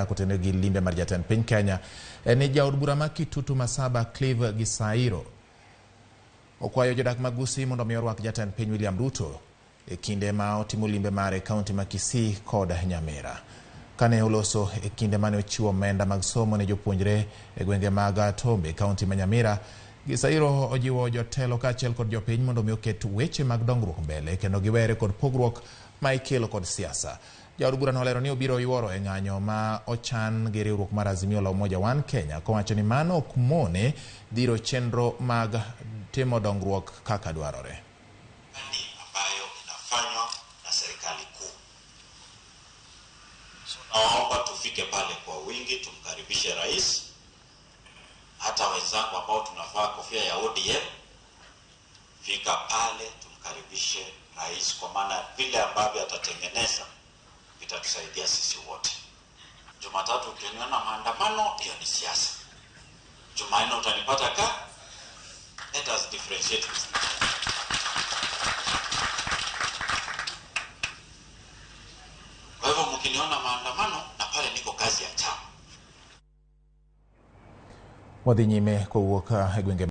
Kotenore gi limbe mar jatend piny Kenya en ni jaod bura ma Kitutu Masaba Clive Gisairo okwayo jodak mag Gusii mondo mi orwak jatend piny William Ruto e kinde ma otimo limbe mare e kaunti ma Kisii kod Nyamira. Kane oloso e kinde mane ochiwo omenda mag somo ne jopuonjre e gwenge mag Tombe, kaunti ma Nyamira, Gisairo ojiwo jotelo kaachiel kod jopiny mondo mi oket weche mag dongruok mbele kendo giwere kod pogruok ma ikelo kod siasa. Jaod bura no olero ni obiro yuoro e ng'anyo ma ochan gi riwruok mar Azimio la Umoja One Kenya kowacho ni mano ok mone dhiro chenro mag timo dongruok kaka dwarore. Ambayo inafanywa na serikali kuu. So naomba tufike pale kwa wingi, tumkaribishe rais, hata wenzangu ambao tunavaa kofia ya ODM, fika pale tumkaribishe rais, kwa maana vile ambavyo atatengeneza vitatusaidia sisi wote. Jumatatu ukiniona maandamano, hiyo ni siasa. Jumanne utanipata ka. Let us differentiate. Kwa hivyo mkiniona maandamano na pale niko kazi ya chama. Wadhi nyime kowuok e gwenge.